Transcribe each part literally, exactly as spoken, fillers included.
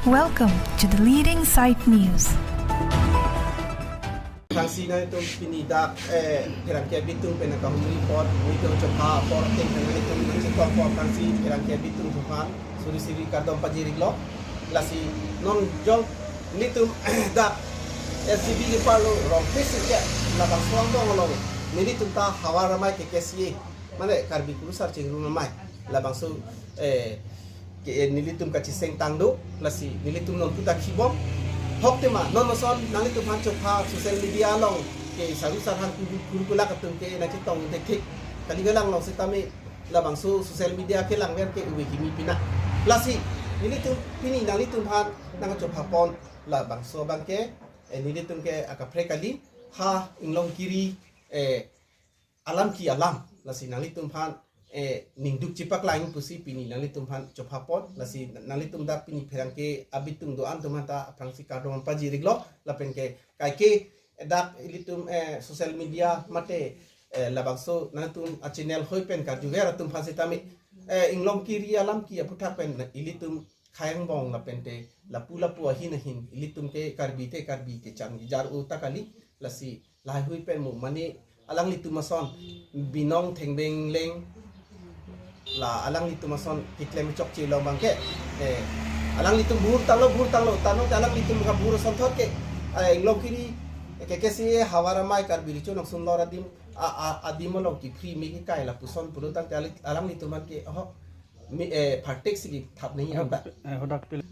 Welcome to the leading site news. Aphrangsi nanglitum pini dak eh pherangke abitung pen kahumri apot, nelitum chopha apor te nanglitum nangchetong apot aphrangsi pherangke abitung aphan suri suri kardom pajir-iklo. Lasi non jong nelitum dak S G B kepar lo rong pisi ke labangso angdong along nelitum ta Havar Amei K K C A, mane Karbi Kurusar Chingrum Amei, labangso eh ke eh, nelitum kacheseng tang do, lasi nelitum non puta kibom. Hok tema non moson nanglitum aphan chopha social media along ke saru sarhan kuru kuru kulak atum ke nangchetong thekthek kali galang along setame labangso social media kelangver ke uwe kimi pina. Lasi nelitum pini nanglitum aphan nangchopha pon labangso abang ke eh, nelitum ke akaprek kali ha Inglongkiri eh alam ke alam, lasi nanglitum aphan eh ningduk chepaklang pusi pini nanglitum aphan chopha pon. Lasi nanglitum dak pini pherangke abitung do-an atum aphan ta aphrangsi kardom pajir-iklo, lapen ke kaike dak ilitum eh social media mate eh labangso nanglitum a channel hoi pen karjuver atum aphan setame eh Inglongkiri alam ke aputhak pen ilitum khei angbong lapen te lapu lapu ahin ahin ilitum ke Karbi te Karbi kechan kejar u ta kali, lasi lahai hui pen mo mane alanglitum ason Binong Thengbeng Leng la alanglitum ason keklem chokche along abang ke eh alanglitum bur tanglo bur tanglo tanglo te alanglitum kabur asonthot ke eh Inglongkiri K K C A Havar Amei Karbi Recho Nangsun Lor adim a a adim along ke free me kekai lapuson pulo tangte alang- alanglitum aphan ke oho mi eh phartek si kethap nangji apta Eh, hodak pil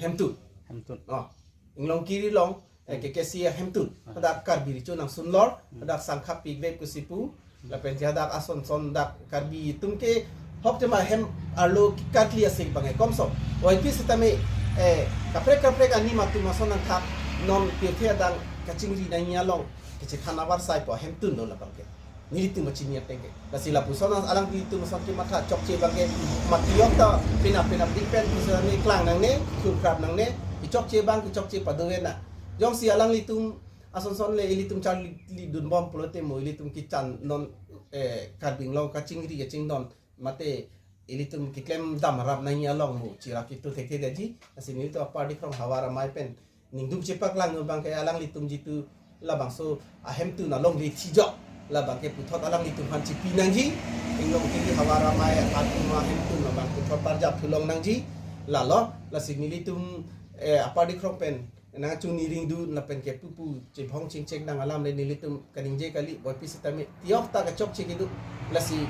Hemtun. Hemtun. Oh, Inglongkiri along eh, K K C A Hemtun. Hadak Karbi Recho Nangsun Lor, hadak Sangkhap Pikvep Kusipu, lapen si hadak ason son dak Karbi atum ke hok tema hem arlo karkli asek abang e komso. Wai pi setame eh kaprek kaprek anim atum ason nangthap non pirthe adang kachingri nangji along kachethan avarsai po Hemtun lo labang ke. Nelitum kachini ateng ke. Lasi lapuson alanglitum ason kematha chokche abang ke mati yok ta pina pina dik pen pusi ne klang nangne, khur krap nangne, kechokche abang kechokche pado-ve na. Jongsi alanglitum ason son le ilitum charli dun bom pulote mo ilitum kechan non eh Karbi Anglong kachingri kachingdon mate ilitum keklem dam rap nangji along mo cherap chitu thekthe detji. Lasi nelitum Upper Dikrong Havar Amei pen ningduk chepaklang abang ke alanglitum jitu labangso a Hemtun alongle thijok labang ke puthot alanglitum aphan chipi nangji. Inglongkiri Havar Amei atum a Hemtun abang puthot parjap thulong nangji. Lalo lasi nelitum eh Upper Dikrong pen nangchungni ringdun lapen ke pupu chebhong chingchek nang alam le nelitum kaningje kali, wai pi setame tiyok ta kechokche kedo. Lasi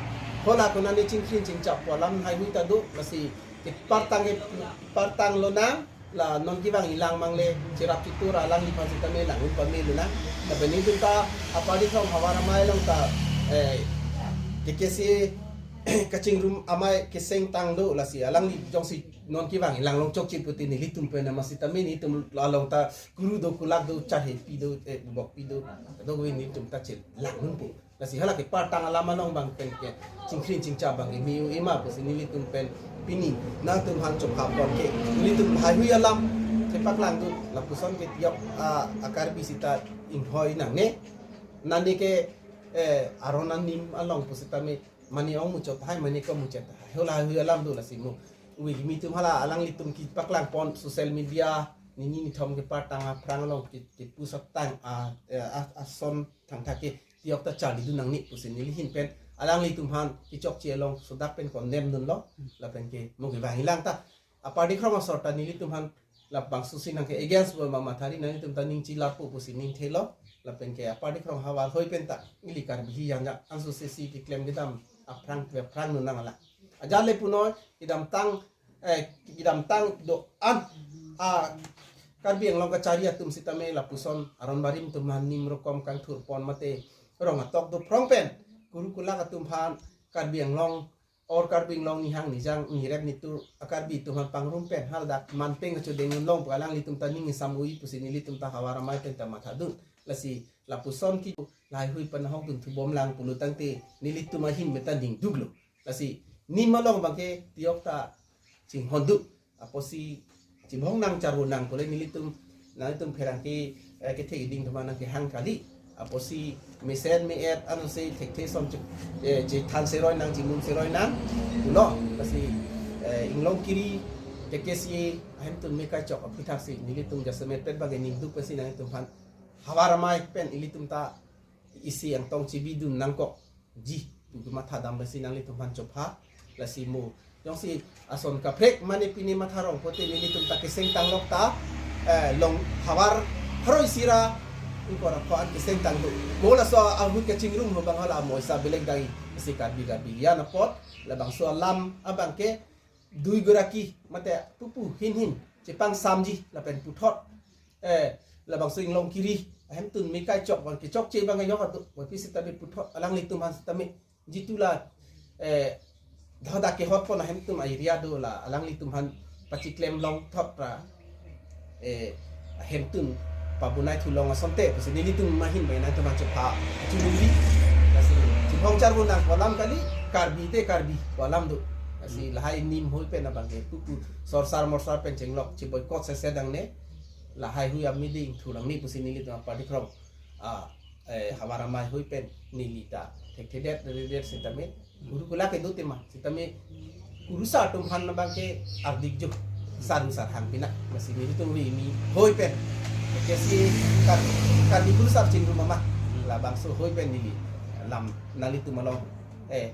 hola konane chingkrin chingchap pu alam haihui ta do, lasi kepartang kepartang lonang, la non kevang ilang mangle cherap chitur alangliphan setame lang un pame lonang. Lapen nelitum ta Upper Dikrong Havar Amei along ta eh K K C A Kachingrum Amei keseng tang do, lasi alangli jongsi non kevang ilang long chokche puti nelitum pen nama setame nelitum along ta kuru do kulak do chahe pi do eh bok pi do do wi nelitum ta chel lang nungpo. Lasi hala kepartang alam along abang pen ke chingkrin chingchap abang ke miu ima pusi nelitum pen pini nangtum aphan chopha pon ke nelitum haihui alam kepaklang do, lapuson ke tiyok a a Karbi sita inghoi nangne. Nani ke eh aron anim along pusitame mane ongmuchot hai mane komuchot hai hola haihui alam do, lasi mo uwi kimi atum hala alanglitum kepaklang pon social media nini nithom kepartang aphrang along ke kepu saktang a eh, a- ason thangthak ke tiyok ta charli dun nangne pusi neli ahin pen alanglitum aphan kechokche along sodak pen condemn dunlo. Lapen ke mo kevang ilang ta Upper Dikrong asor ta nelitum aphan labangso si nang ke against bo ma mathari nanglitum ta ning chilarpo pusi ning thelo. Lapen ke Upper Dikrong Havar hoi pen ta ili Karbi hi yang ja anso se si keklem kedam aphrang aphrang nunang ala. Ajat le punoi kedamtang eh kedamtang do-an a Karbi Anglong kachari atum sitame lapuson aron barim atum aphan nim rokom kangthur pon mate rong atok do phrong pen kuru kulak atum aphan Karbi Anglong or Karbi Anglong nihang nijang nirep nitur a Karbi atum aphan pangrum pen haladak manpeng kachedeng unlong pu alanglitum ta ning isam ui pusi nelitum ta Havar Amei pen ta mathadun. Lasi lapuson ke lahaihui pen ahok dun thubom lang pulo tangte nelitum ahin meta ningduklo. Lasi nim along abang ke tiyok ta chinghon do. Apotsi chibhong nang charvo nang pule nelitum nangtum pherangke eh, kethe iding thoma nang kehang kali. Apotsi mesen me-et ano se thekthe som che eh, chethan seroi nang chimum seroi nang. Pulo lasi eh, Inglongkiri K K C A ahemtun me kachok aphuthak si nelitum jasemet pet bagi ningduk pensi nanglitum aphan havar amei pen ilitum ta isi angtong chibidun nangkokji pu matha dam pensi nanglitum aphan chopha. Lasi mo jongsi ason kaprek mane pini matha rong pote nelitum ta keseng tanglok ta, eh, long havar haroi sira ingkor ko an keseng tanglo. Mo laso ahut kachingrum ho bang hala mo isa belek dai si Karbi Karbi ya na pot labangso alam abang ke dui goraki mate pupu hin hin chepangsamji lapen puthot, eh, labangso Inglongkiri ahemtun me kachok bang kechokche bang yok atu bang pisi tabi puthot alanglitum aphan sitame jitu la, eh, dhoda kehot pon ahemtun a-area do la alanglitum aphan pachiklem longthot ra, eh, ahemtun pabunai thulong asonte pusi nelitum ahin bai nangtum chepha chululi. Lasi chiphong charbunang pu alam kali, Karbi te Karbi pu alam do. Lasi lahai nim hoi pen abang ke pupu sorsar morsar pen chenglok chiboikot sese dangne lahai hui amiding thulang ni pusi nelitum apar dikrong a, eh, havar amei hoi pen neli ta thekthedet redet sitame guru kula ke do tema sitame guru sa atum aphan abang ke ardik jo saru sarhang pina. Lasi nelitum ri mi hoi pen kesi kan kan di guru sa chingrum mama labangso hoi pen neli lam nanglitum along, eh,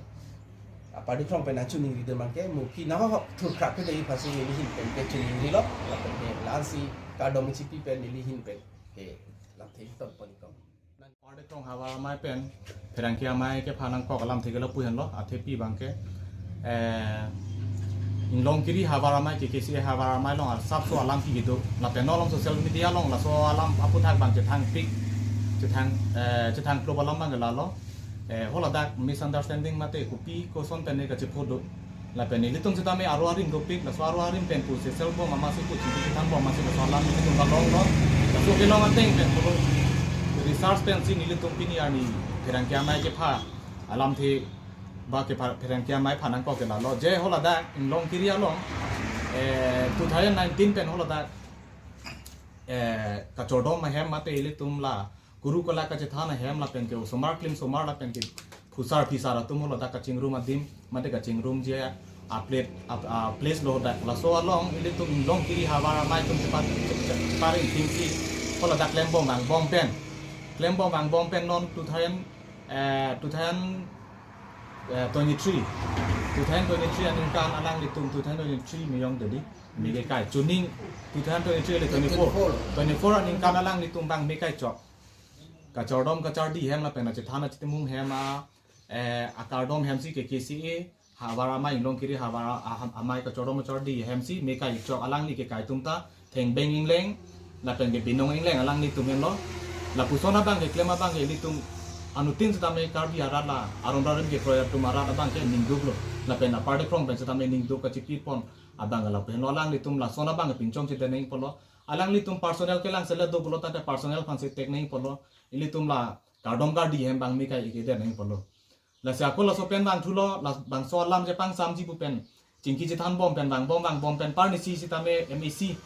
apar dikrong pen nangchuningri de abang ke mo phi nahok thurkhak ke dei pasi neli hin pen ke chuningrilo lapen ke la-ansi kardom chipi pen neli hin pen ke lamthe ton pon ikong. Apar dikrong havar amei pen pherangke amei kepha nangkok alamthe ke lapu henlo, athepi abang ke, eh, Inglongkiri havar amei K K C A havar amei along asapso alamthe kedo. Lapen non along social media along laso alam aphuthak abang chethangpik, chethang, eh, chethangplo alam abang ke lalo. Eh, holadak misunderstanding mate kopi koson pen ne kachepho do. Lapen ilitum sitame aro arim dopik, laso aro arim pen pu sesel bom amatsi pu chingki chethan bom amatsi laso alam nelitum kalong lo. Laso kelong ateng pen pulo research pensi nelitum pini arni pherangke amei kepha alamthe ba kepha pherangke amei aphan nangkok ke lalo. Je holadak Inglongkiri along, eh, two thousand nineteen pen holadak, eh, kachordom ahem mate ilitum la guru kula kachethan ahem lapen ke osomar klimsomar lapen ke phusar phisar atum holadak kachingrum adim mate kachingrum je a plate a, a place lo dak laso along ilitum Inglongkiri havar amei atum chepat cheparing thingsi holadak klembom vangbom pen klembom vangbom pen non two thousand, eh, two thousand, eh, twenty-three, two thousand twenty-three aningkan alanglitum two thousand twenty-three miyong deli mege kai chuning two thousand twenty-three le twenty-four, twenty-four aningkan alanglitum abang me kachok kachordom kachardi hem lapen achethan achitimung hem a, eh, akardom hemsi K K C A havar amei Inglongkiri havar a, a, amei kachordom kachardi hemsi me kachok alangli kekai atum ta Thengbeng Ingleng lapen ke Binong Ingleng alanglitum henlo. Lapuson abang keklem abang ke ilitum anuttin sitame Karbi arat la arum rarim kekroi atum arat abang ke ningduk lo. Lapen apar dikrong pen sitame ningduk kachipi pon abang ke lapu henlo alanglitum lason abang ke pinchong chedeng nangpo lo. Alanglitum personal kelang sele do pulo tangte personal aphansi tek nangpo lo. Ilitum la kardom kardi hem abang me kai ike den nangpo lo. Lasi ako laso pen vangthulo, la bangso alam chepangsamji pu pen chingki chethan bom pen vangbom vangbom pen parnisi sitame M A C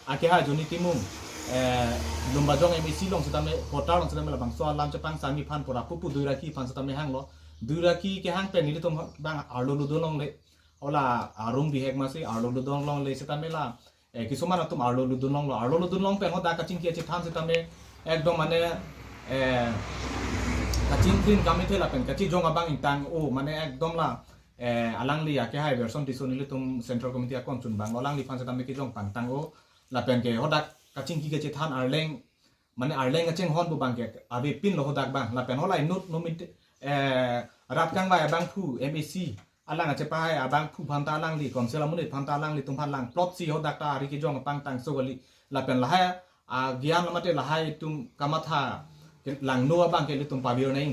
akehai Johnny Timung, eh, Lumbajong M A C along sitame, Kotar along sitame labangso alam chepangsamji aphan pura pupu Duiraki aphan sitame hanglo. Duiraki kehang pen nelitum abang arlo ludun longle. Ola arum bihek amatsi arlo ludun longle sitame la, eh, kisuman atum arlo ludun longlo. Arlo ludun long pen hodak kachingki chethan sitame ekdom mane, eh, kachingkrin kamethe lapen kachijong abang ingtang o mane ekdom la, eh, alangli akehai Werson Tisso nelitum Central Committee akon chunbang lo alangliphan sitame kejong pangtang o lapen ke hodak kachingki kachethan arleng mane arleng kachinghon pu abang ke avepin lo hodak abang lapen hola inut nomit, eh, rat kangvai abangphu M A C alang achepahai abangphu aphan ta alangli council amonit aphan ta alanglitum aphan langplotsi hodak ta ari kejong pangtang so kali lapen lahai agyan mate lahai atum kamatha ke langno abang ke ilitum pavir nang.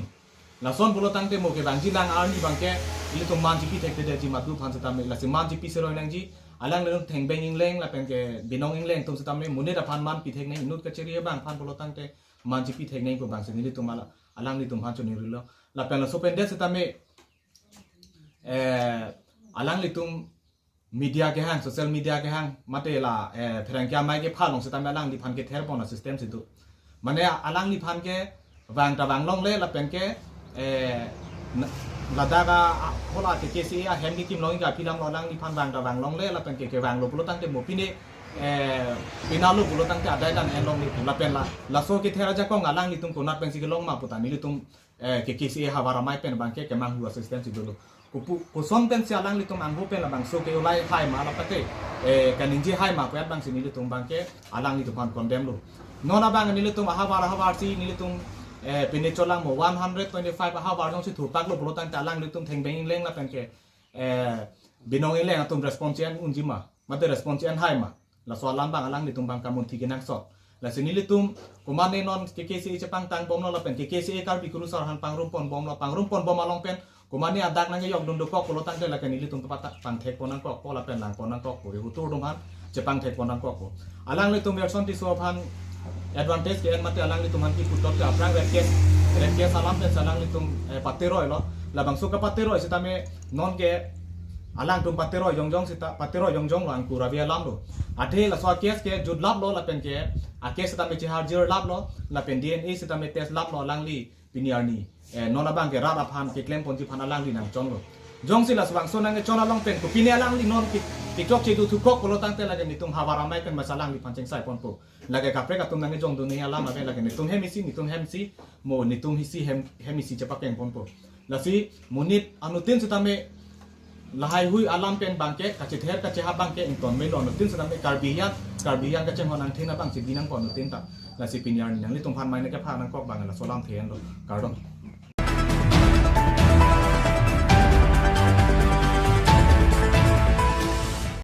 Lason pulo tangte mo kevangji lang arni abang ke ilitum man chipi thekthedetji madu aphan sitame lasi man chipi seroi nangji. Alanglitum Thengbeng Ingleng lapen ke Binong Ingleng atum sitame monit aphan man pithek nang inut kachiri abang aphan pulo tangte man chipi thek nangpo abangsi nelitum ala alanglitum aphan chuningrilo. Lapen laso pen det sitame, eh, alanglitum media kehang, social media kehang, mate la, eh, pherangke amei kepha along sitame alangliphan kether pon asystem si do. Mane alangliphan kevang ta vang longle lapen ke, eh, na-, Ladak a, a, hala K K C A ahem kekim long-ik aphi alam lo alangliphan vang ta vanglongle lapen ke kevanglo pulo tangte mo pine, eh, pinalo pulo tangte adai dan en longle pu lapen la, laso kether ajakong alanglitum konat pensi kelong ma pu ta nelitum, eh, K K C A ahavar amei pen abangke kemanghu assistance si dolo. Kopu, koson pensi alanglitum angho pen labangso ke ulai hai ma lapate, eh, kaningje hai ma pu abangsi nelitum abangke alanglitum aphan condemn lo. Non abang nelitum ahavar ahavar si nelitum, eh, pine cholang mo one hundred twenty-five ahavar jongsi thurpak lo pulo tangte alanglitum thengbeng ingleng lapen ke, eh, binong ingleng atum response en unji ma, mate response en hai ma. Laso alam abang alanglitum abang kamunthi kenangsot. Lasi nelitum komane non K K C A chepangtang bomlo lapen K K C A Karbi Kurusar aphan pangrum pon bomlo, pangrum pon bom along pen komane adak nangkejok dun dokok pulo tangte lake nelitum patak pangthek pon nangkok pu lapen lang pon nangkok pu, hutur atum aphan chepangthek pon nangkok pu. Alanglitum Werson Tisso aphan advantage ke-en mate alanglitum aphan kiputot ke aphrang rape case, rape case alam pensi alanglitum, eh, pateroi lo. Labangso kepateroi sitame non ke alangtum pateroi jongjong sita, pateroi jongjong lo angkur avi alam lo. Athe laso a-case ke jutlap lo lapen ke a-case sitame chiharjirlap lo lapen D N A sitame testlap lo alangli pini arni. Eh, non abangke rat aphan keklem ponji aphan alangli nangchon lo. Jongsi laso bangso nangchon along pen kopine alangli non ke, kechokche do thukok pulo tangte lake nelitum ahavar amei pen masa alangliphan chengsai ponpo. Lake kaprek atum nangkejong dun alam ave lake nelitum hem isi, nelitum hem isi, mo nelitum isi hem, hem isi chepakeng ponpo. Lasi monit anuttin sitame lahai hui alam pen abangke, kachether kacheha abangke ington melo anuttin sitame Karbi Anglong, Karbi Anglong kachinghon angthin abangsi bi nangpo anuttin ta. Lasi pini arni nanglitum aphan mei nangkepha nangkok abang laso alamthe en lo. Kardom.